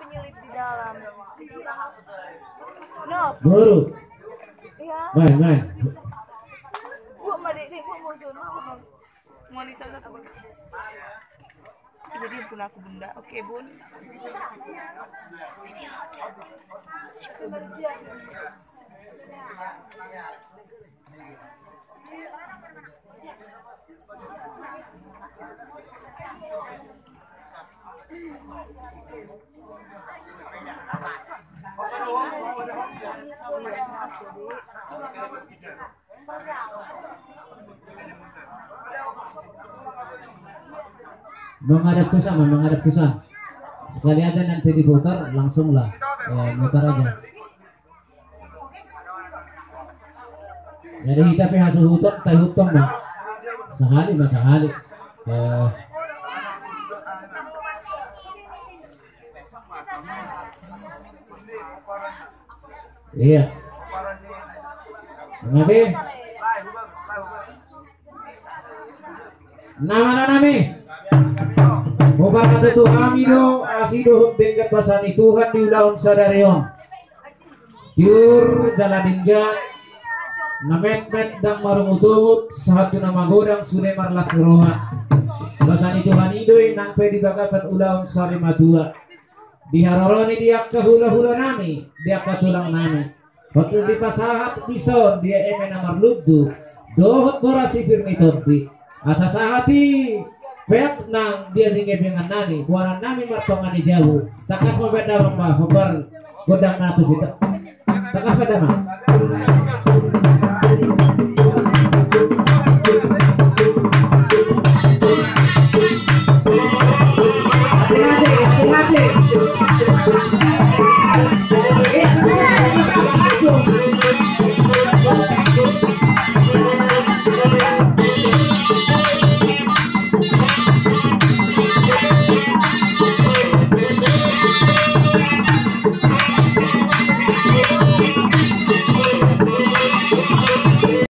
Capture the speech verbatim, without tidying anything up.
Nyelip di dalam. No. Boru. Iya. Main, main. Gua sama Dede, gua mau zona, mau, mau Lisa satu. Jadi itu aku, Bunda. Oke, Bun. Menghadap tu sana, menghadap tu sana. Sekali aja nanti diputar, langsung lah, eh, mutar aja. Jadi hita pe hasuhuton, tahuton ma. Sahali ma, sahali. Eh. Iya. Nami. Nama nami. Mupangatutu hami do asi dohot denggan basa ni Tuhan di ulaon sadari on. Tiur jala denggan, na metmet ndang marungutungut, sahat tu na magodang sude marlas ni roha. Basa ni Tuhan i do i nang pe di bagasan ulaon sari matua. Diharoroni di angka hulahula nami, di angka tulang nami. Hot dipasahat dison di eme na marlundu dohot boras si pir ni tondi. Asa sahat i peak nang di angka inganan nami, boanan nami martonga ni jabu. Tangkas ma baen damang ma hombar gondang na tusi. Tangkas ma damang. Hati-hati, hati-hati.